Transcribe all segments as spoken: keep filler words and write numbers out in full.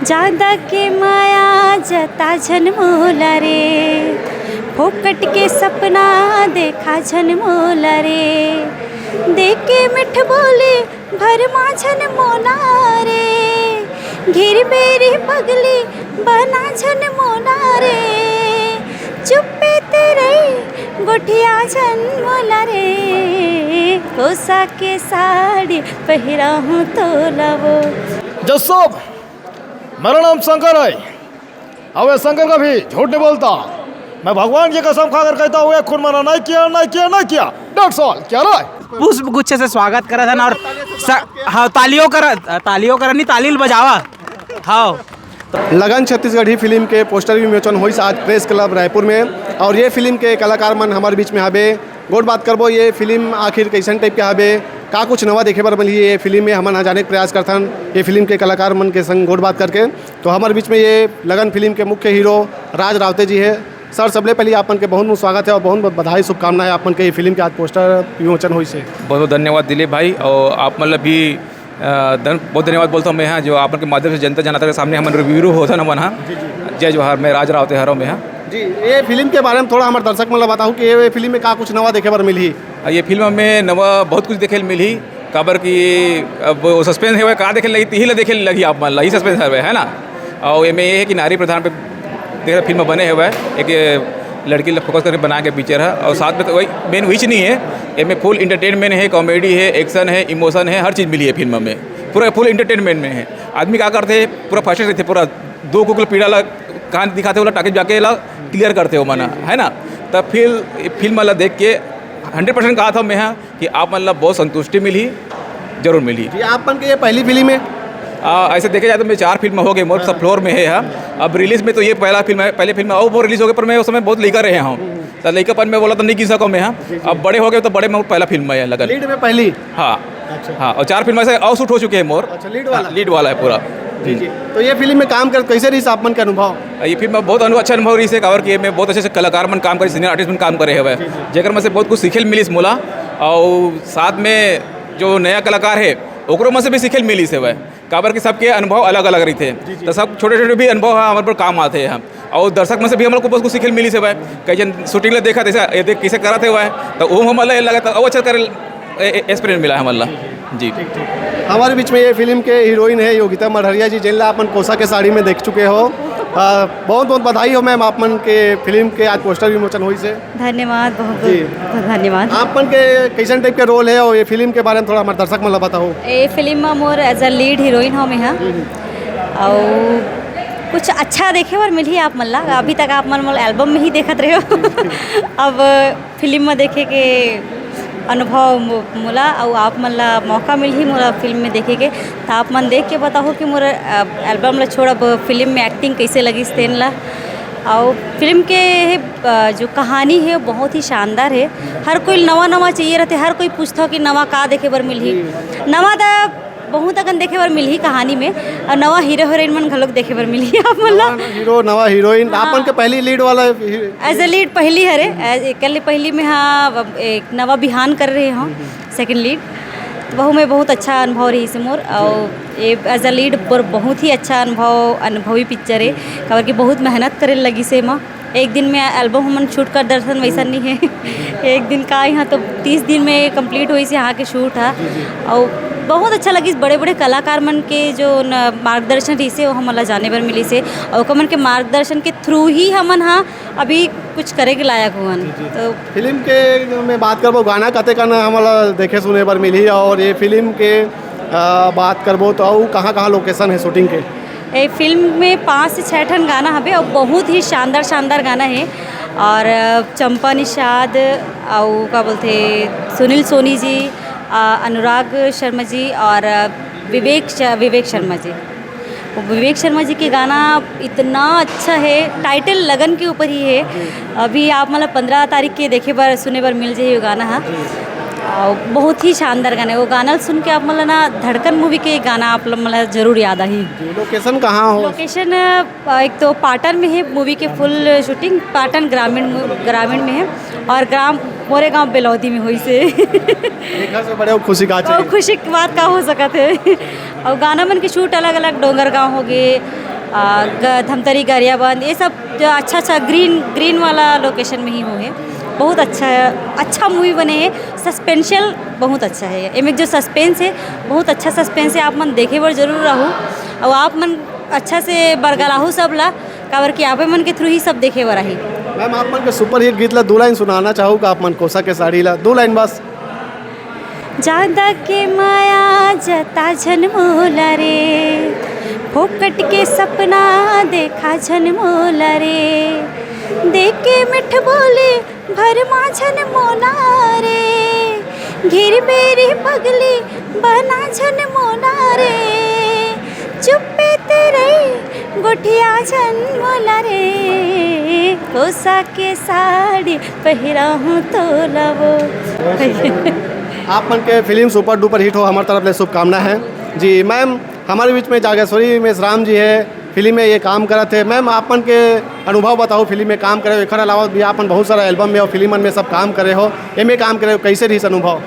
जादा के माया जता झन मोला रे, फोकट के सपना देखा झन मोला रे, देके मिठ बोली भरमा झन मोला रे, घेर बेरी पगली बना झन मोला रे, चुप्पे तेरे गोठिया झन मोला रे, कोसा के साड़ी पहिरा हूँ तोला वो। जसोब, मेरा नाम शंकर है। अब ये शंकर कभी झूठ नहीं बोलता। मैं भगवान की कसम खाकर कहता हूँ, ये खून मैंने नहीं किया, नहीं किया, नहीं किया। That's all। क्या रे? पुष्प गुच्छे से स्वागत करत हन और स-, हाँ, तालियों कर, तालियों कर नहीं, ताली बजावा। हाँ। लगन छत्तीसगढ़ी फिल्म के पोस्टर विमोचन होइस आज प्रेस क्लब रायपुर में, और ये फिल्म के कलाकार मन हमारे बीच में हबे। गोठ बात करबो, ये फिल्म आखिर कैसन टाइप के हबे, का कुछ नवा देखे बर मिलही ये फिल्म में, हमन ह जाने के प्रयास करथन ये फिल्म के कलाकार मन के संग गोठ बात करके। तो हमारे बीच में ये लगन फिल्म के मुख्य हीरो राज रावते जी है। सर, सबले पहले आप मन के बहुत बहुत स्वागत है और बहुत बहुत बधाई, शुभकामनाएं आप मन के ये फिल्म के आज पोस्टर विमोचन होइस हे। बहुत बहुत धन्यवाद दिलीप भाई, और आप मतलब भी अ, धन-, बहुत धन्यवाद बोलता हूँ मैं यहाँ, जो आप मन के माध्यम से जनता जनाता के सामने हमन रिव्यू होथन हमन हा। जय जोहार, मैं राज रावते हरव मैं हा। जी, ये फिल्म के बारे में थोड़ा हमारे दर्शक मन ला बताओ कि ये फिल्म में का कुछ नवा देखे बर मिलही? अ, ये फिल्म में नवा बहुत कुछ देखे ल मिलही, काबर कि अब वो सस्पेंस हवय, का देखे ल लगही, तिही ला देखे ल लगही आप मन ला, ई सस्पेंस हवय, है ना? और एमे ये है कि नारी प्रधान पे देख फिल्म बने हुए है, एक लड़की ला फोकस करके बना के पिक्चर है, और साथ में तो वही मेन वही नहीं है, एमे फुल एंटरटेनमेंट है, कॉमेडी है, एक्शन है, इमोशन है, हर चीज़ मिली है फिल्म में, पूरा फुल एंटरटेनमेंट में है। आदमी का करते हैं, पूरा फर्स्ट रहते, पूरा दो कुकुर पीड़ा ला कहानी दिखाते, वाला टाके जाके ला क्लियर करते हो मना, है ना? तब फिर फिल्म वाला देख के हंड्रेड परसेंट कहा था मैं, हाँ, कि आप मन ला बहुत संतुष्टि मिली, जरूर मिली। जी, आप मन के ये पहली फिल्म है? आ, ऐसे देखे जाए तो मैं चार फिल्म हो गए, मोर सब फ्लोर में है, हाँ। अब रिलीज में तो ये पहला फिल्म है, पहले फिल्म और वो रिलीज हो गए, पर मैं उस समय बहुत लइका रहे हूँ, तो लइकापन में बोला तो नहीं गिन सको मैं, हाँ। अब बड़े हो गए तो बड़े में पहला फिल्म है लगन। लीड में पहली? हाँ। अच्छा। हाँ, और चार फिल्म ऐसे और शूट हो चुके हैं मोर। अच्छा, लीड वाला? हाँ, लीड वाला है पूरा। जी, जी। तो ये फिल्म में काम कर कैसे रही आप मन का अनुभव? ये फिल्म में बहुत अनु-, अच्छा अनुभव रही से, काबर कि मैं बहुत अच्छे से कलाकार मन काम करे, सीनियर आर्टिस्ट मन काम करे हवे, जेकर में से बहुत कुछ सीखे ल मिलिस मोला। और साथ में जो नया कलाकार है, ओकरो में से भी सीखे ल मिलिस हवे, काबर कि सबके अनुभव अलग-अलग रहिथे। जी, जी। तो सब छोटे-छोटे भी अनुभव ह हमर पर काम आथे ह। और दर्शक में से भी हमन ला कुछ सीखे ल मिलिस हवे, कई जन शूटिंग ला देखत, ऐसा, ये देख कैसे करत हवे, तो वो हमन ला लगा, तो और अच्छा करे, ए-, ए-, एक्सपीरियंस मिला हमन ला। जी। ठीक, ठीक। हमारे बीच में ये फिल्म के हीरोइन है योगिता मढ़रिया जी, जिनला आप मन कोसा के साड़ी में देख चुके हो। अ, बहुत बहुत बधाई हो मैम, आप मन के फिल्म के आज पोस्टर विमोचन होइस हे। धन्यवाद, बहुत जी। बहुत धन्यवाद। आप मन के कैसन टाइप के रोल है और ये फिल्म के बारे में थोड़ा हमारे दर्शक मन ला बताओ। ए फिल्म में मोर एज अ लीड हीरोइन हो मैं, हाँ। और कुछ अच्छा देखे बर मिलही आप मन ला। अभी तक आप मन मोला एल्बम में ही देखत रहे हो। अब फिल्म में देखे के अनुभव मो-, मोला अउ आप मन ला मौका मिलही मोला फिल्म में देखे के, त आप मन देख के बताहू कि मोर, अ, एल्बम ला छोड़, अब फिल्म में एक्टिंग कैसे लगिस तेन ला। अउ फिल्म के, अ, जो कहानी है, बहुत ही शानदार है। हर कोई नवा नवा चाहिए रहते, हर कोई पूछता कि नवा का देखे बर मिलही। नवा त बहुत अकन देखे बर मिलही कहानी में, और नवा हीरो हीरोइन मन घलोक देखे बर मिलही आप मन ला। नवा हीरो, नवा हीरोइन, हाँ। आपन के पहली लीड वाला ही-, एज अ लीड पहली हरे, एज, एकले पहली में, हाँ, अब एक नवा बिहान कर रहे हो, सेकंड लीड। तो वहू में बहुत अच्छा अनुभव रही से मोर, और ये एज अ लीड पर बहुत ही अच्छा अनुभव, अनुभवी पिक्चर है, काबर कि बहुत मेहनत करे लगी से एमा। एक दिन में एल्बम हमन शूट कर दरथन, वैसा नहीं है। एक दिन का यहाँ तो तीस दिन में कंप्लीट होइस यहाँ के शूट हा। और बहुत अच्छा लगिस, बड़े बड़े कलाकार मन के जो न, मार्गदर्शन रहिस हे, वो हमन ला जाने बर मिलिस हे, और ओकर मन के मार्गदर्शन के थ्रू ही हमन हा अभी कुछ करे के लायक हुअन। तो फिल्म के में बात करबो, गाना कतेकन हमन ला देखे सुने बर मिलही, और ये फिल्म के, अ, बात करबो तो अउ कहाँ कहाँ लोकेशन है शूटिंग के? ए फिल्म में पाँच से छः ठन गाना हवे और बहुत ही शानदार शानदार गाना है। और, अ, चंपा निषाद, अउ का बोलथे, सुनील सोनी जी, अ, अनुराग शर्मा जी और, अ, विवेक श-, विवेक शर्मा जी। वो विवेक शर्मा जी के गाना इतना अच्छा है, टाइटल लगन के ऊपर ही है। अभी आप मतलब पंद्रह तारीख के देखे बर, सुने बर मिल जाइए वो गाना हा। अ, बहुत ही शानदार गाना है। वो गाना सुन के आप मतलब ना धड़कन मूवी के गाना आप मतलब जरूर याद आही। जी, लोकेशन कहाँ हो? लोकेशन, अ, एक तो पाटन में है मूवी के फुल शूटिंग, पाटन ग्रामीण मू-, ग्रामीण में है, और ग्राम मोरे गांव बेलौदी में होइस हे। एखर से बड़े खुशी का और चाहिए? खुशी की बात का हो सकत है। और गाना मन के शूट अलग अलग, डोंगरगांव हो गए, आ, ग-, धमतरी गरियाबंद, ये सब जो अच्छा अच्छा ग्रीन ग्रीन वाला लोकेशन में ही हुए है। बहुत अच्छा, अच्छा मूवी बने है। सस्पेंशल बहुत अच्छा है। एमे जो सस्पेंस है, बहुत अच्छा सस्पेंस है। आप मन देखे बर जरूर रहू, और आप मन अच्छा से बरगलाहू सब ला, काबर कि आप मन के थ्रू ही सब देखे बर आही। मैम, आप मन के सुपरहिट गीत ला दो लाइन सुनाना चाहू का आप मन? कोसा के साड़ी ला दो लाइन बस। जादा के माया जता झन मोला रे, फोकट के सपना देखा झन मोला रे, देके मिठ बोली भरमा झन मोला रे, घेर बेरी पगली बना झन मोला रे, चुप्पे ते रही गोठिया झन मोला रे, कोसा के साड़ी पहिराहूँ तोला वो। आप मन के फिल्म सुपर डुपर हिट हो, हमारे तरफ ले शुभकामना है। जी मैम, हमारे बीच में जागेश्वरी मेश्राम जी है, फिल्म में ये काम करत है। मैम, आप मन के अनुभव बताओ, फिल्म में काम करे हो, एखर अलावा भी आप मन बहुत सारा एल्बम में और फिल्म मन में सब काम करे हो, एमे काम करे हो, कैसे रही अनुभव?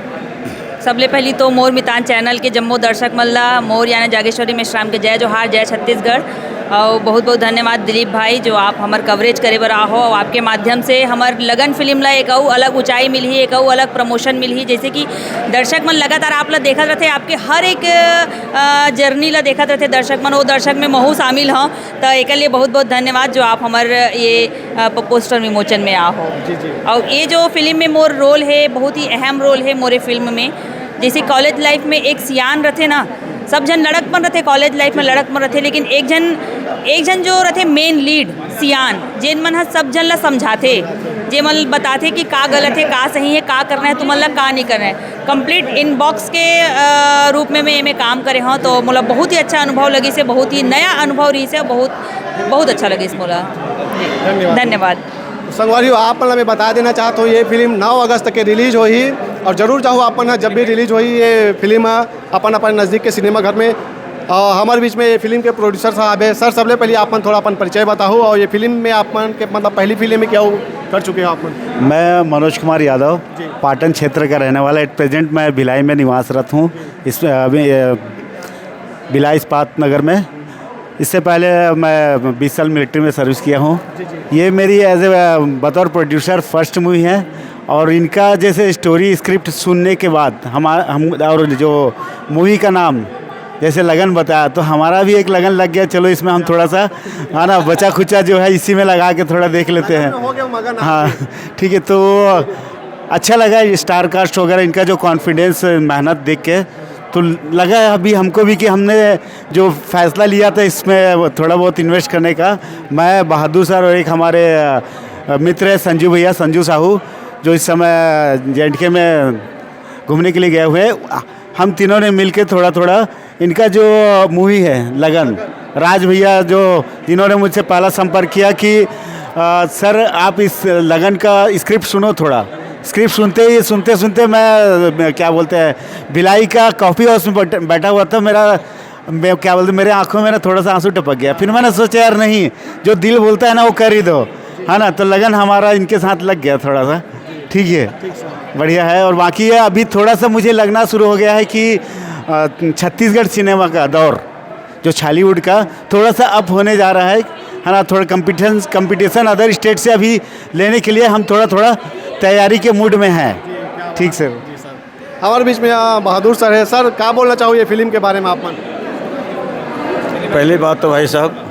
सबले पहली तो मोर मितान चैनल के जम्मो दर्शक मन ला मोर यानी जागेश्वरी मेश्राम के जय जोहार, जय छत्तीसगढ़। और बहुत बहुत धन्यवाद दिलीप भाई, जो आप हमर कवरेज करे बर आहो और आपके माध्यम से हमर लगन फिल्म ला एक अउ अलग ऊंचाई मिलही, एक अउ अलग प्रमोशन मिलही। जैसे कि दर्शक मन लगातार आप ला देखत रहते, आपके हर एक अ, जर्नी ला देखत रहते दर्शक मन, वो दर्शक में महू शामिल हूँ। तो एक लिए बहुत बहुत धन्यवाद जो आप हमर ये अ, प-, पोस्टर विमोचन में आ हो। जी, जी। और ये जो फिल्म में मोर रोल है, बहुत ही अहम रोल है मोरे फिल्म में। जैसे कॉलेज लाइफ में एक सियान रहते ना, सब झन लड़कपन रहते, कॉलेज लाइफ में लड़कपन रहते, लेकिन एक झन, एक झन जो रहते मेन लीड सियान, जेन मन ह सब झन ला समझाथे, जे मन बताथे कि का गलत है, का सही है, का करना है, तुमन ला का नहीं करना है। कंप्लीट इनबॉक्स के अ, रूप में मैं एमे काम करे हूँ, तो मोला बहुत ही अच्छा अनुभव लगी से, बहुत ही नया अनुभव रही से, बहुत बहुत अच्छा लगी से मोला। धन्यवाद। धन्यवाद। संगवारी हो, आप मन ला मैं बता देना चाहत हूँ, ये फिल्म नौ अगस्त के रिलीज होही और जरूर जाहू आप मन ह जब भी रिलीज होही ये फिल्म ह अपन अपन नज़दीक के सिनेमा घर में। और हमारे बीच में ये फिल्म के प्रोड्यूसर साहब है। सर, सबले पहले आप मन थोड़ा अपन परिचय बताओ और ये फिल्म में आप मन के मतलब पहली फिल्म में क्या कर चुके हो आप मन? मैं मनोज कुमार यादव, जी। पाटन क्षेत्र का रहने वाला। एट प्रेजेंट मैं भिलाई में निवासरत हूँ। इस अभी अ, भिलाई इस्पात नगर में। इससे पहले मैं बीस साल मिलिट्री में सर्विस किया हूँ। जी, जी। ये मेरी एज ए बतौर प्रोड्यूसर फर्स्ट मूवी है और इनका जैसे स्टोरी स्क्रिप्ट सुनने के बाद हमारा हम और जो मूवी का नाम जैसे लगन बताया, तो हमारा भी एक लगन लग गया, चलो इसमें हम थोड़ा सा है ना, बचा खुचा जो है इसी में लगा के थोड़ा देख लेते हैं। लगन में हो गया मगन आप। हाँ, ठीक है। तो अच्छा लगा ये स्टार कास्ट वगैरह, इनका जो कॉन्फिडेंस, मेहनत देख के, तो लगा है अभी हमको भी कि हमने जो फैसला लिया था इसमें वो थोड़ा बहुत इन्वेस्ट करने का। मैं, बहादुर सर और एक हमारे अ, मित्र है संजू भैया, संजू साहू, जो इस समय जे एंड के में घूमने के लिए गए हुए हैं। हम तीनों ने मिलके थोड़ा थोड़ा इनका जो मूवी है लगन, राज भैया जो, जिन्होंने मुझसे पहला संपर्क किया कि अ, सर, आप इस लगन का स्क्रिप्ट सुनो थोड़ा। स्क्रिप्ट सुनते ही, सुनते सुनते मैं, मैं क्या बोलते हैं, भिलाई का कॉफ़ी हाउस में बैठ-, बैठा हुआ था। मेरा, मैं क्या बोलते, मेरे आंखों में ना थोड़ा सा आंसू टपक गया। फिर मैंने सोचा, यार नहीं, जो दिल बोलता है ना, वो कर ही दो, है ना। तो लगन हमारा इनके साथ लग गया थोड़ा सा। ठीक है, बढ़िया है। और बाकी ये अभी थोड़ा सा मुझे लगना शुरू हो गया है कि अ, छत्तीसगढ़ सिनेमा का दौर जो छॉलीवुड का थोड़ा सा अप होने जा रहा है, है ना। थोड़ा कॉम्पिटिशन, कॉम्पिटिशन अदर स्टेट से अभी लेने के लिए हम थोड़ा थोड़ा तैयारी के मूड में हैं। ठीक सर। हमारे बीच में यहाँ बहादुर सर है। सर, क्या बोलना चाहो ये फिल्म के बारे में आप मन? पहली बात तो भाई साहब,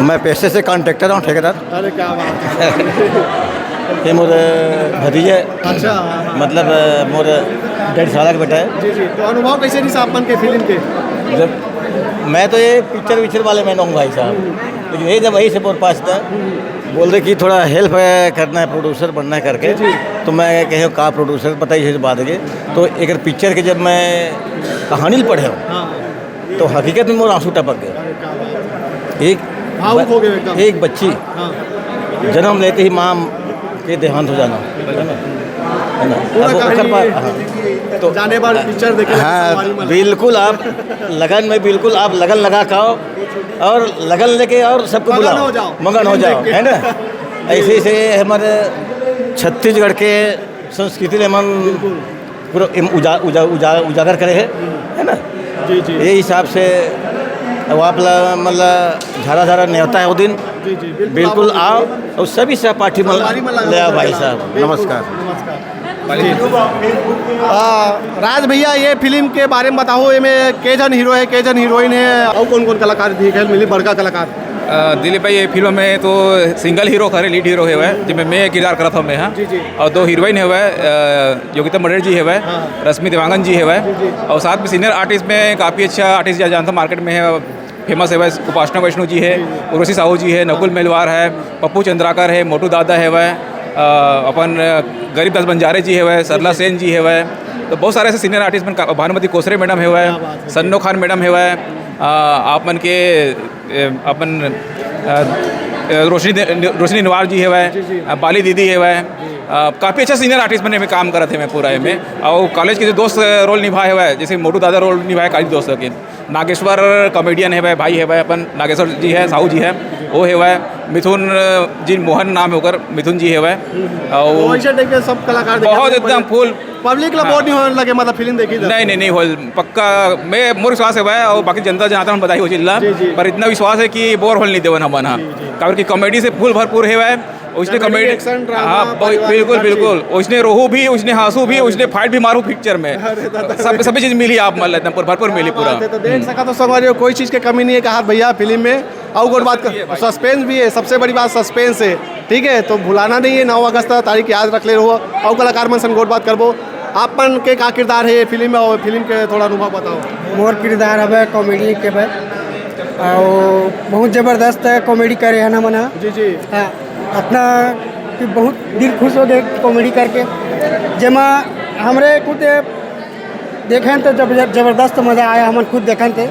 मैं पेशे से कॉन्ट्रैक्टर हूँ, ठेकेदार। अरे, क्या बात है। ये मोर भतीजे, अच्छा, हाँ, हाँ। मतलब, मोर डेढ़ साल का बेटा है। जी, जी। तो अनुभव कैसे रही आप मन के फिल्म के? जब मैं तो ये पिक्चर विक्चर वाले में हूँ भाई साहब, लेकिन ये जब वहीं से मोर पास था, बोल रहे कि थोड़ा हेल्प करना है, प्रोड्यूसर बनना है करके। जी, जी। तो मैं कहे, "का प्रोड्यूसर बताइए इस बात के।" तो एक पिक्चर के जब मैं कहानी पढ़े हूँ, हाँ। तो हकीकत में मोर आंसू टपक गए। अरे, क्या बात है। एक भावुक ब-, हो गए एकदम। एक बच्ची हाँ। जन्म लेते ही माँ के देहांत हो जाना, है ना? है ना? पूरा अब वो कहानी ओकर पर, हाँ। तो जाने बाद पिक्चर देखे हाँ, संगवारी मन। बिल्कुल आप लगन में, बिल्कुल आप लगन लगा खाओ और लगन लेके और सबको मगन बुलाओ, हो जाओ। मगन हो फिल्म जाओ, देख के। है ना? ऐसे, ऐसे हमारे छत्तीसगढ़ के संस्कृति ले मन बिल्कुल। पूरा इम-, उजा-, उजा-, उजा-, उजागर करे है, है ना? जी, जी। ये हिसाब से वो आप ला-, मतलब, झारा झारा नेवता है वो दिन। जी, जी, बिल्कुल बिल्कुल आओ। आओ और सभी सहपाठी मन संगवारी मन ला ले आओ भाई साहब। बिल्कुल, नमस्कार। नमस्कार। जी। आ, राज भैया, ये फिल्म के बारे में बताओ, एमे के झन हीरो है, के झन हीरोइन है, और कौन कौन कलाकार दिखे मिली, बड़का कलाकार? अ, दिलीप भाई, ये फिल्म में तो सिंगल हीरो खरे, लीड हीरो है, जिसमें मैं किरदार करत हूँ मैं, हाँ। जी, जी। और दो हीरोइन है, अ, योगिता मडेर जी है, हाँ। रश्मि देवांगन जी है, जी, जी। और साथ में सीनियर आर्टिस्ट में काफ़ी अच्छा आर्टिस्ट या जानता मार्केट में है, फेमस है, उपासना वैष्णव जी है, जी, जी। उर्वशी साहू जी है, नकुल मेलवार है, पप्पू चंद्राकर है, मोटू दादा है, अ, अपन, अ, गरीब दास बंजारे जी है, सरला सेन जी है, तो बहुत सारे ऐसे सीनियर आर्टिस्ट मन का, भानुमति कोसरे मैडम है, क्या बात है। सन्नो खान मैडम है, अ, आप मन के, ए, अपन, अ, अ, रोशनी दे-, रोशनी नवार जी है, जी, जी। अ, बाली दीदी है, जी। अ, काफ़ी अच्छा सीनियर आर्टिस्ट बने में काम करत है मैं पूरा जी, में। जी। और कॉलेज के जो दोस्त रोल निभाए हुए हैं, जैसे मोटू दादा रोल निभाए कॉलेज दोस्त के, नागेश्वर कॉमेडियन है भाई, भाई है भाई, अपन नागेश्वर जी है, साहू जी है, वो है भाई, मिथुन, अ, जी मोहन नाम है ओकर, मिथुन जी है भाई। हम्म। और तो वैसे टाइप के सब कलाकार देखे बहुत हैं, एकदम फुल। पब्लिक ला हाँ। बोर नहीं होने लगे, मतलब, फिल्म देखी तो? नहीं, नहीं, नहीं होल, पक्का। मैं, मोर विश्वास है भाई, और बाकी जनता जनार्दन बताई हो चिल्ला, जी, जी। पर इतना विश्वास है कि बोर होल नहीं देवन हमन, हाँ। जी, जी। काबर कि कॉमेडी से फुल भरपूर है भाई, उसने कॉमेडी, कॉमेडी, एक्शन, ड्रामा, हाँ, ब-, पारिवारिक बिल्कुल, हर चीज। बिल्कुल। उसने रोहू भी, उसने हाँसू भी, अरे। उसने फाइट भी मारू पिक्चर में। अरे दादा। सब, सभी चीज मिली आप मन ला एकदम भर-, भरपूर मिली क्या पूरा। बात है, तो देख हम्म। सका तो संगवारी हो, कोई चीज के कमी नहीं है, कहा भैया फिल्म में। और गोट बात कर, सस्पेंस भी है, सबसे बड़ी बात सस्पेंस है, ठीक है? तो भुलाना नहीं है, नौ अगस्त तारीख याद रख ले रहो। और कलाकार मन सन गोट बात करबो, आप मन के का किरदार है ये फिल्म में और फिल्म के थोड़ा अनुभव बताओ। मोर किरदार हवे कॉमेडी के बे, और बहुत जबरदस्त है कॉमेडी करे है ना मना। जी, जी। हाँ, अपना कि बहुत दिल खुश हो गए कॉमेडी करके, जेमा हमरे खुद देखें तो जब, जबरदस्त मजा आया, हमन खुद देखें थे,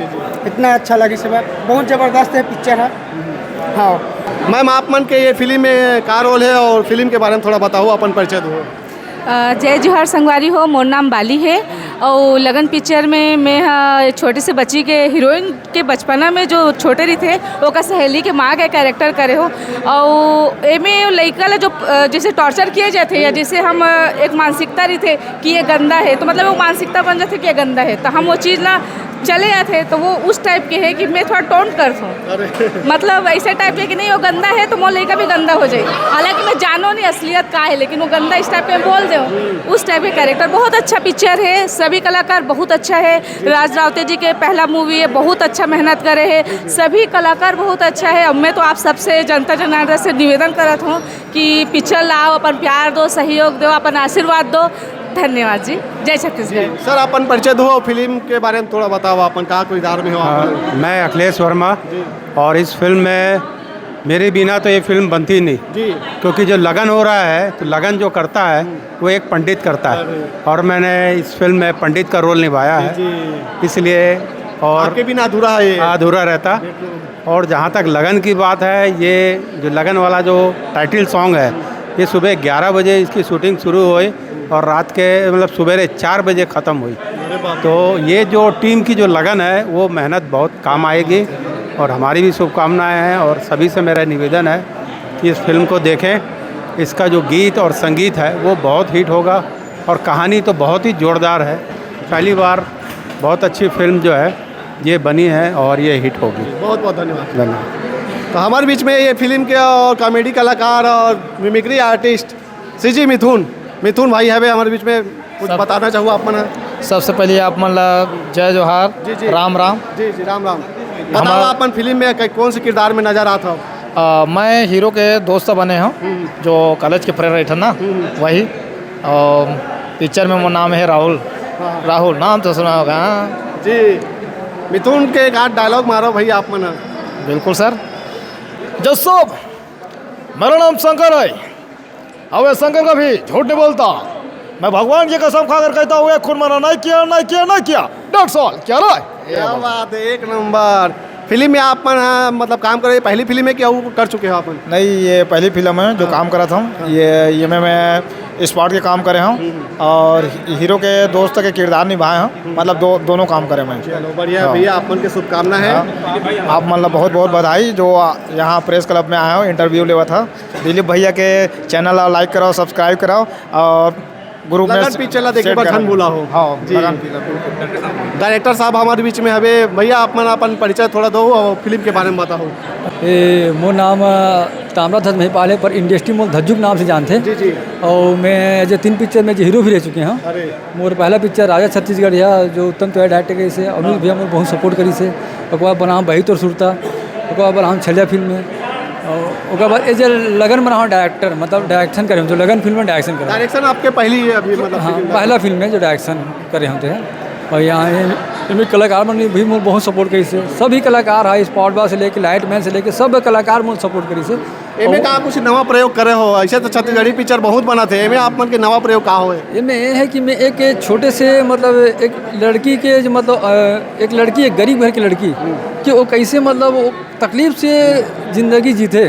इतना अच्छा लगी सब, बहुत जबरदस्त है पिक्चर है। हाँ। मैम, आप मन के ये फिल्म में का रोल है और फिल्म के बारे में थोड़ा बताओ, अपन परिचय दो। अ, जय जोहार संगवारी हो, मोर नाम बाली है। और लगन पिक्चर में मैं, हाँ, छोटे से बच्ची के, हीरोइन के बचपना में जो छोटे रहिथे, ओकर सहेली के माँ के कैरेक्टर करे हो। और एमे लइका ला जो, अ, जैसे टॉर्चर किए जाते या जैसे हम, अ, एक मानसिकता रहिथे कि ये गंदा है, तो मतलब वो मानसिकता बन जाथे कि ये गंदा है, तो हम वो चीज़ ला चले जाथे, तो वो उस टाइप के है कि मैं थोड़ा टोंट करथों। अरे। मतलब ऐसे टाइप के कि नहीं, वो गंदा है तो मोर लइका भी गंदा हो जाए। हालांकि मैं जानो नहीं असलियत का है, लेकिन वो गंदा इस टाइप के बोल दे, उस टाइप के कैरेक्टर। बहुत अच्छा पिक्चर है, सभी कलाकार बहुत अच्छा है। राज रावते जी के पहला मूवी है, बहुत अच्छा मेहनत करे है, सभी कलाकार बहुत अच्छा है। अब मैं तो आप सबसे, जनता जनार्दन से निवेदन करत हूँ कि पिक्चर लाओ, अपन प्यार दो, सहयोग दो, अपन आशीर्वाद दो। धन्यवाद जी। जय छत्तीसगढ़। सर, अपन परिचय दो, फिल्म के बारे में थोड़ा बताओ, अपन का किरदार में हो आप? हाँ, मैं अखिलेश वर्मा। जी। और इस फिल्म में मेरे बिना तो ये फिल्म बनती नहीं। जी। क्योंकि जो लगन हो रहा है, तो लगन जो करता है, वो एक पंडित करता है। अरे। और मैंने इस फिल्म में पंडित का रोल निभाया है। जी। इसलिए और आपके बिना अधूरा है ये। अधूरा रहता। बिल्कुल। और जहाँ तक लगन की बात है, ये जो लगन वाला जो टाइटल सॉन्ग है, ये सुबह ग्यारह बजे इसकी शूटिंग शुरू हुई और रात के, मतलब, सुबेरे चार बजे ख़त्म हुई। अरे बाप रे। तो ये जो टीम की जो लगन है, वो मेहनत बहुत काम आएगी और हमारी भी शुभकामनाएं हैं। और सभी से मेरा निवेदन है कि इस फिल्म को देखें, इसका जो गीत और संगीत है, वो बहुत हिट होगा और कहानी तो बहुत ही जोरदार है। पहली बार बहुत अच्छी फिल्म जो है, ये बनी है और ये हिट होगी। बहुत बहुत धन्यवाद। धन्यवाद। तो हमारे बीच में ये फिल्म के और कॉमेडी कलाकार और मिमिक्री आर्टिस्ट सीजी मिथुन, मिथुन भाई हवे हमारे बीच में, कुछ सब बताना चाहूँ आप मन? सबसे पहले आप मन ला जय जोहार, जी, जी। राम राम। जी, जी, राम राम। बताओ, हमारा अपन फिल्म में कै-, कौन से किरदार में नजर आत हो? अ, मैं हीरो के दोस्त बने हूँ, हम्म। जो कॉलेज के फ्रेंड रहे थे ना, हम्म। वही। और पिक्चर में वो नाम है राहुल। हाँ। राहुल नाम तो सुना होगा, हाँ। जी, मिथुन के एक आध डायलॉग मारो भाई आप मन। बिल्कुल सर। जसो, मेरा नाम शंकर है। अब ये शंकर कभी झूठ नहीं बोलता। मैं भगवान की कसम खाकर कहता हूँ, ये खून मैंने नहीं किया, नहीं किया, नहीं किया। That's all। क्या रे? क्या बात है, एक नंबर। फिल्म में आप मन, हाँ, मतलब, काम करे, पहली फिल्म है कि और कर चुके हो आप मन? नहीं, ये पहली फिल्म है जो हाँ। काम करा था हम। हाँ। ये, ये में मैं स्पॉट के काम करे हूँ हम्म। और हीरो के दोस्त के किरदार निभाए हूँ, हम्म। मतलब, दो, दोनों काम करे मैं। चलो, बढ़िया हाँ। भैया, आप मन के शुभकामना है। हाँ। आप मन ला बहुत बहुत बधाई जो यहाँ प्रेस क्लब में आए हो, इंटरव्यू लेवा था। दिलीप भैया के चैनल ला लाइक कराओ, सब्सक्राइब कराओ और ग्रुप में लगन पिक्चर ला देखे बर झन भूला हो। हाँ, जी। लगन पिक्चर, बिल्कुल। डायरेक्टर साहब हमारे बीच में हवे। भैया, आप मन अपन परिचय थोड़ा दो और फिल्म के बारे में बताओ। ए, मोर नाम, अ, ताम्रध्वज महिपाल है, पर इंडस्ट्री मोर धज्जू के नाम से जानथे। जी, जी। और मैं एज ए तीन पिक्चर में हीरो भी रह चुके हैं। अरे। मोर पहला पिक्चर राजा छत्तीसगढ़िया, जो उत्तम तिवारी डायरेक्टर के से, अमित हाँ। भैया मोर बहुत सपोर्ट करी से। ओकर बाद बनाहूँ बही तोर सुरता, ओकर बाद बनाहूँ छलिया फिल्म में, और ओकर बाद एज ए लगन बनाहूँ डायरेक्टर, मतलब डायरेक्शन करे हूँ, जो लगन फिल्म में डायरेक्शन करे। डायरेक्शन आपके पहली है अभी, मतलब हाँ, फिल्म? पहला फिल्म है जो डायरेक्शन करे होते हैं। और यहाँ ये, ये भी कलाकार मन भी मोर बहुत सपोर्ट करी से, सभी कलाकार है, स्पॉट बॉय से लेके लाइट मैन से लेके सब कलाकार मोर सपोर्ट करी से। एमे और का कुछ नवा प्रयोग करे हो? ऐसे तो छत्तीसगढ़ी पिक्चर बहुत बनत हे, एमे आप मन के नवा प्रयोग का होए? एमे ये है कि मैं एक छोटे से, मतलब एक लड़की के जो, मतलब, अ, एक लड़की, एक गरीब घर की लड़की, कि वो कैसे, मतलब वो तकलीफ से जिंदगी जीथे,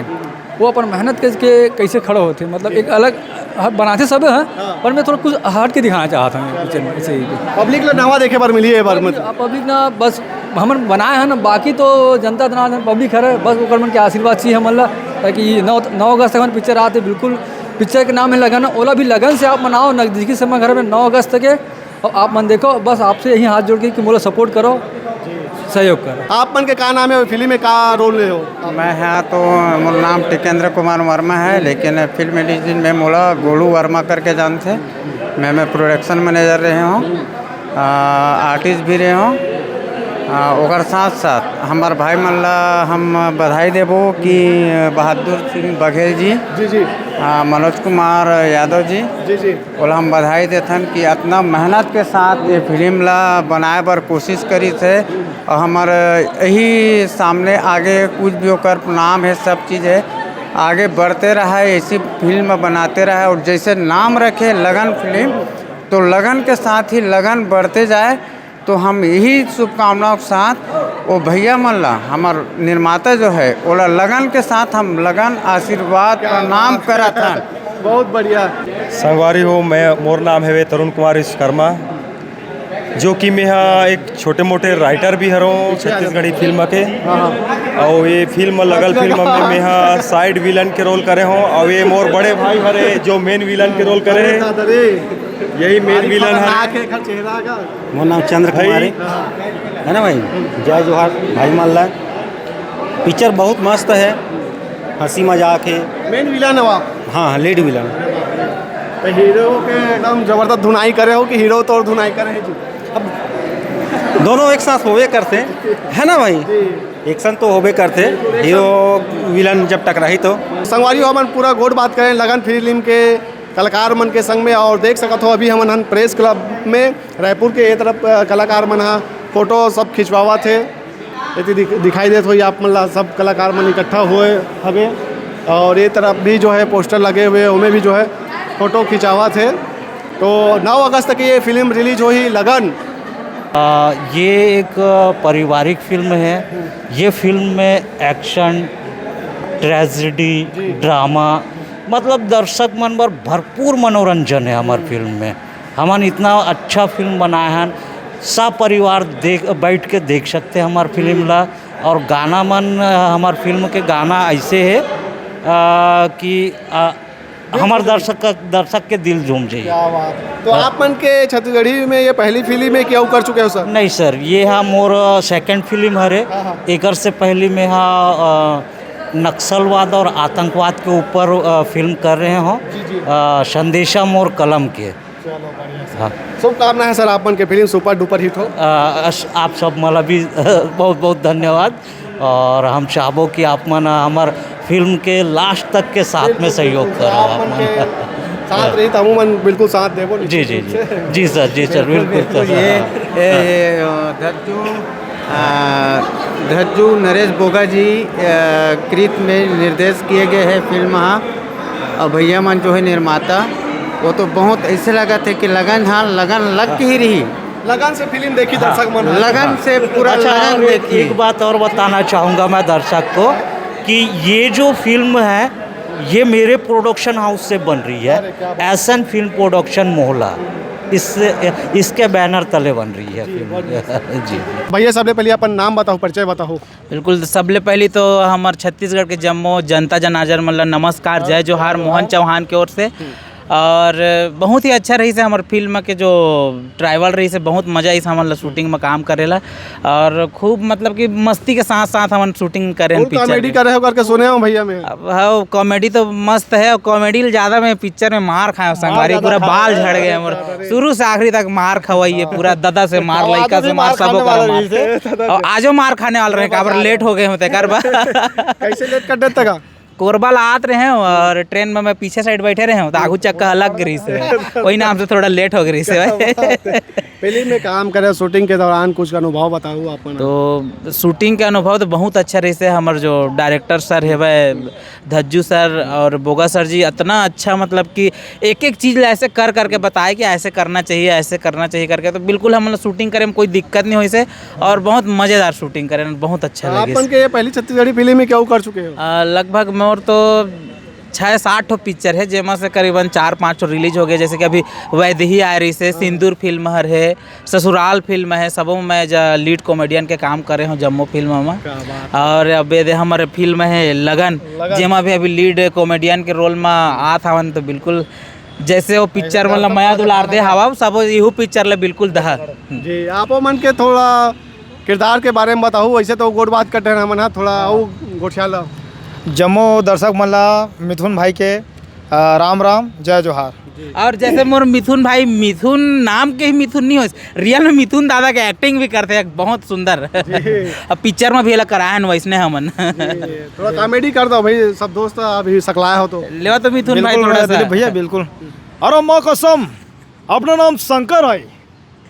वो अपन मेहनत करके कैसे खड़ा होथे, मतलब एक अलग ह-, बनाथे सब है, हाँ। पर मैं थोड़ा कुछ हट के दिखाना चाहता हूँ पिक्चर में, ऐसे ही। पब्लिक ला नवा देखे बर मिली है बार में। पब्लिक ना बस हमन बनाए हैं ना, बाकी तो जनता दनादन पब्लिक हरे, बस ओकर मन के आशीर्वाद चाहिए हमन ला, ताकि नौ, नौ अगस्त तक हमन पिक्चर आते, बिल्कुल पिक्चर के नाम है लगन, ओला भी लगन से आप मनाओ, नजदीकी सिनेमा घर में नौ अगस्त के, और आप मन देखो, बस आपसे यही हाथ जोड़ के कि मोला सपोर्ट करो, सहयोग करो। आप मन के का नाम है, फिल्म में का रोल ले हो? मैं हाँ तो मोर नाम टिकेंद्र कुमार वर्मा है, लेकिन फिल्म इंडस्ट्री में मोला गोलू वर्मा करके जानथे। मैं, मैं प्रोडक्शन मैनेजर रहे हूँ, आ, आर्टिस्ट भी रहे हूँ। आ, ओकर साथ साथ हमार भाई मन ला हम बधाई देबो कि बहादुर सिंह बघेल जी, जी, जी। आ, मनोज कुमार यादव जी, जी, जी। ओला हम बधाई देथन कि अतना मेहनत के साथ ये फिल्म ला बनाए बर कोशिश करिस हे। और हमर यही सामने आगे कुछ भी ओकर नाम है, सब चीज़ है, आगे बढ़ते रहे, ऐसी फिल्म बनाते रहे। और जैसे नाम रखे लगन फिल्म, तो लगन के साथ ही लगन बढ़ते जाए। तो हम यही शुभकामनाओं के साथ वो भैया मन ला, हमार निर्माता जो है, ओला लगन के साथ हम लगन आशीर्वाद प्रणाम करत हन। बहुत बढ़िया। संगवारी हो, मैं, मोर नाम है तरुण कुमार विश्वकर्मा, जो कि मैं हा एक छोटे मोटे राइटर भी हरों छत्तीसगढ़ी फिल्म के। हाँ, हाँ। और ये फिल्म लगन फिल्म में मैं हा साइड विलन के रोल करे हों, और ये मोर बड़े भाई हरे जो मेन विलन के रोल करे। अरे दादा रे। यही मेन भारी विलन है। खतरनाक है एकर चेहरा का। मोर नाम चंद्र भाई। कुमार है। हाँ। है ना भाई? जय जोहार भाई मन ला। पिक्चर बहुत मस्त है, हंसी मजाक है। मेन विलन हो आप? हाँ, हाँ, लीड विलन। तो हीरो के एकदम जबरदस्त धुनाई करे हो कि हीरो तोर धुनाई करे है जी? अब दोनों एक साथ होबे करते, है ना भाई? जी। एक्शन तो होबे करते, हीरो विलन जब टकराही तो। संगवारी हो, हमन पूरा गोठ बात करें लगन फिल्म के कलाकार मन के संग में, और देख सकत हो अभी हमन हन प्रेस क्लब में रायपुर के ये तरफ, अ, कलाकार मन हा फोटो सब खिंचवावत हे। एती दिख-, दिखाई देत होही आप मन ला, सब कलाकार मन इकट्ठा होए हवे, और ये तरफ भी जो है पोस्टर लगे हुए, ओमे भी जो है फोटो खिंचावत हे। तो नौ अगस्त के ये फिल्म रिलीज होही लगन। आ, ये एक पारिवारिक फिल्म है। ये फिल्म में एक्शन, ट्रेजेडी, जी। ड्रामा, मतलब दर्शक मन बर भरपूर मनोरंजन है हमार फिल्म में। हमन इतना अच्छा फिल्म बनाए हन, सब परिवार देख, बैठ के देख सकते हैं हमार फिल्म ला। और गाना मन, अ, हमार फिल्म के गाना ऐसे है, अ, कि, अ, हमार दर्शक का, दर्शक के दिल झूम जाइए। क्या बात। तो हाँ। आप मन के छत्तीसगढ़ी में ये पहली फिल्म है कि अउ कर चुके हो सर? नहीं सर, ये हा मोर सेकंड फिल्म हरे। हाँ, हाँ। एकर से पहली में हा, अ, नक्सलवाद और आतंकवाद के ऊपर, अ, फिल्म कर रहे हो। जी, जी। अ, संदेशा मोर कलम के। चलो, बढ़िया सर। हाँ। शुभकामना है सर, आप मन के फिल्म सुपर डुपर हिट हो। अ, अस-, आप सब मला भी बहुत बहुत धन्यवाद, और हम चाहबो कि आप मन हमर फिल्म के लास्ट तक के साथ में बिल्कुल, सहयोग बिल्कुल, करो आप आप मन मन। के साथ रही तो हमू मन बिल्कुल साथ देबो जी, निश्चित जी, रूप जी। से। जी सर, जी सर, बिल्कुल, बिल्कुल बिल्कुल, सर। ये, हाँ। ये, ये, अ, धज्जू, अ, धज्जू नरेश बोगा जी, अ, कृत में निर्देश किए गए हैं फिल्म हा। और भैया मन जो है निर्माता, वो तो बहुत ऐसे लगत है कि लगन, हाँ, लगन लग के ही रही। लगन से फिल्म देखी हाँ। दर्शक मन। लगन से पूरा अच्छा, लगन और एक, देखी। एक बात और बताना चाहूँगा मैं दर्शक को कि ये जो फिल्म है, ये मेरे प्रोडक्शन हाउस से बन रही है, अरे, क्या बात। S N film production Mohla, इससे, इसके बैनर तले बन रही है जी, फिल्म। बहुत बढ़िया। जी। भैया, सबले पहले अपन नाम बताओ, परिचय बताओ। बिल्कुल, सबले पहली तो हमर छत्तीसगढ़ के जम्मो जनता जनार्दन मन ला नमस्कार, जय जोहार, मोहन चौहान के ओर से। हम्म। और बहुत ही अच्छा रहिस हे हमर फिल्म के जो ट्रैवल रहिस हे, बहुत मजा आइस हमन ला शूटिंग में काम करे ला। और खूब, मतलब कि मस्ती के साथ साथ हमन शूटिंग करेन फुल पिक्चर कॉमेडी में। करे हो करके सुने हो भैया मैं। अब हाँ, कॉमेडी तो मस्त है, और कॉमेडी ले ज्यादा मैं पिक्चर में मार खाए हूँ संगवारी, ज्यादा पूरा खाए बाल हो। झड़ गए हैं मोर। अरे। शुरू से आखिरी तक मार खवाइए, पूरा ददा से मार, आवाज लइका भी से मार, मार खाने सबो वाला करा मार। रहिस हे, ददा और से। आजो मार खाने वाला रहे, काबर लेट हो गए होते कर बा। कैसे लेट कर देता का? कोरबा ला आत रहे हूँ और ट्रेन में मैं पीछे साइड बैठे रहे हूँ, तो आगू चक्का अलग गिरी से, वही नाम से थोड़ा लेट हो गई से क्या भाई। बात है। फिल्म में काम करे, शूटिंग के दौरान कुछ अनुभव बताओ अपन। तो शूटिंग के अनुभव तो बहुत अच्छा रहिस हे। हमर जो डायरेक्टर सर हेवय, धज्जू सर और बोगा सर जी, इतना अच्छा, मतलब कि एक एक चीज ला ऐसे कर करके बताए कि ऐसे करना चाहिए, ऐसे करना चाहिए करके, तो बिल्कुल हमन ला शूटिंग करे में कोई दिक्कत नहीं होइस हे और बहुत मजेदार शूटिंग करे, बहुत अच्छा लगे। अपन के ये पहली छत्तीसगढ़ी फिल्म में क्या कर चुके हो? अ, लगभग मोर तो छः सात ठो पिक्चर है, जेमा से करीबन चार पाँच ठो रिलीज हो गए, जैसे कि अभी वैदेही आए रहिस हे, सिंदूर फिल्म हर है, ससुराल फिल्म है, सबो में मैं एज लीड कॉमेडियन के काम करे हूँ जम्मो फिल्म में। क्या बात। और अब ये दे हमर फिल्म है लगन, लगन। जेमा भी अभी लीड कॉमेडियन के रोल में आत हवन, तो बिल्कुल जैसे वो पिक्चर ऐसे मतलब दर्शक मया दुलार दे हवा, सबो इहू पिक्चर ले बिल्कुल दहा। जी, आपो मन के थोड़ा किरदार के बारे में बताहू, वैसे तो गोठ बात करते हैं हमन ह, थोड़ा अउ गोठिया ला। जम्मो दर्शक मन ला मिथुन भाई के, अ, राम राम, जय जोहार। जी। और जैसे मोर मिथुन भाई, मिथुन नाम के ही मिथुन नहीं हो, रियल में मिथुन दादा के एक्टिंग भी करते हैं बहुत सुंदर। जी। अब पिक्चर में भी एला कराए हन वैसने हमन। जी, थोड़ा कॉमेडी कर दो भाई, सब दोस्त अभी सकलाए हो तो। लेवा तो मिथुन भाई बिल्कुल थोड़ा भैया, सा। दिलीप भैया, बिल्कुल। अरे माँ कसम, अपना नाम शंकर है।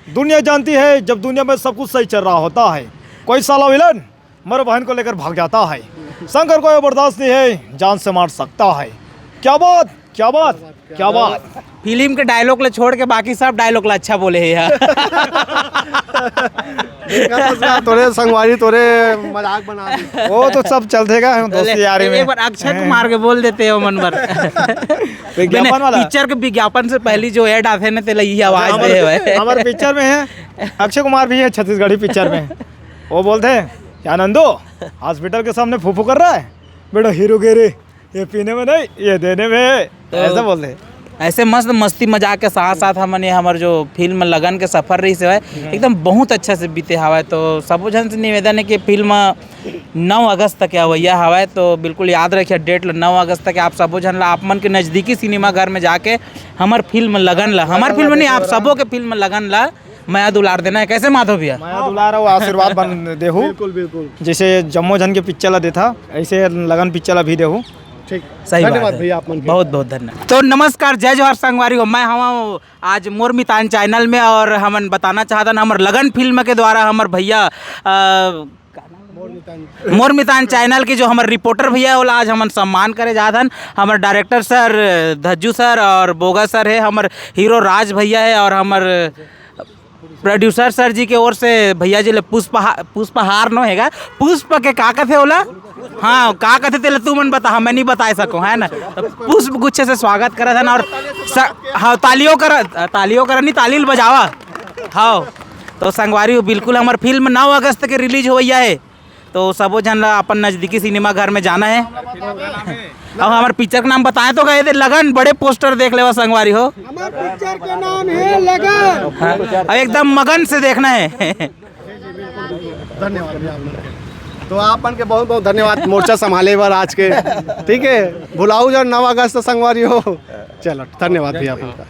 दुनिया जानती है, जब दुनिया में सब कुछ सही चल रहा होता है, कोई साला विलन मेरे बहन को लेकर भाग जाता है। शंकर को ये बर्दाश्त नहीं है, जान से मार सकता है। क्या बात, क्या बात, क्या बात। फिल्म के डायलॉग ला छोड़ के बाकी सब डायलॉग ला अच्छा बोले हे यार। देखा तो उसका तोरे संगवारी तोरे मजाक बना दी। वो तो सब चलथे का, दोस्ती यारी में। एक बार अक्षय कुमार के बोल देते हो मन भर। विज्ञापन बिना वाला? पिक्चर के विज्ञापन से पहली जो एड आथे ना, तेला ये आवाज हमर, दे भाई। हमर पिक्चर में है, अक्षय कुमार भी है छत्तीसगढ़ी पिक्चर में। वो बोलते हैं, "क्या नंदू, हॉस्पिटल के सामने फूफू कर रहा है? बेटा हीरो गे रे, ये पीने में नहीं, ये देने में है।" तो ऐसा बोलते हैं। ऐसे मस्त मस्ती मजाक के साथ साथ हमन ये हमर जो फिल्म लगन के सफर रहिस हवय, एकदम बहुत अच्छा से बीते हवय। तो सबो झन से निवेदन है कि फिल्म नौ अगस्त तक अवैया हवय, तो बिल्कुल याद रखिए डेट ल, नौ अगस्त तक। आप सबो झन ला, आप मन के नजदीकी सिनेमा घर में जाके हमर फिल्म लगन ला, हमर फिल्म नहीं, आप सबो के फिल्म लगन ला मया दुलार देना है। कैसे माधव भैया? मया दुलार अउ आशीर्वाद बन देहू। बिल्कुल, बिल्कुल। जैसे जम्मो झन के पिक्चर ला देथा, ऐसे लगन पिक्चर ला भी देहू। ठीक। सही बात धन्यवाद है। भैया, आप मन के। बहुत बहुत धन्यवाद। तो नमस्कार, जय जोहार संगवारी हो, मैं हवा आज मोर मितान चैनल में और हमन बताना चाहतन हमर लगन फिल्म के द्वारा हमर भैया, अ, मोर मितान चैनल के जो हमर रिपोर्टर भैया हे, ओला आज हमन सम्मान करे जात हन। हमर डायरेक्टर सर धज्जू सर और बोगा सर है, हमर हीरो राज भैया है और हमर प्रोड्यूसर सर जी के ओर से भैया जी ले पुष्पहा-, पुष्पहार नो हेगा, पुष्प के का कथे ओला? हाँ, का कथे तेला तू मन बता, मैं नहीं बता सको, है ना? तो पुष्प गुच्छे से स्वागत करत हन और स-, हाँ, तालियों कर, तालियों कर नहीं, ताली ल बजावा। हाँ, तो संगवारी हो, बिल्कुल हमर फिल्म नौ अगस्त के रिलीज होवइया है, तो सबो झन ला अपन नजदीकी सिनेमा घर में जाना है। अब हमर पिक्चर के नाम बताए तो गए थे लगन, बड़े पोस्टर देख लेवा संगवारी हो। हमर पिक्चर के नाम है लगन। हाँ, अब एकदम मगन से देखना है। धन्यवाद भैया आप मन के। तो आप मन के बहुत बहुत धन्यवाद मोर्चा संभाले बर आज के। ठीक है, भुलाऊ जन नौ अगस्त संगवारी हो। चलो, धन्यवाद भैया आप मन का।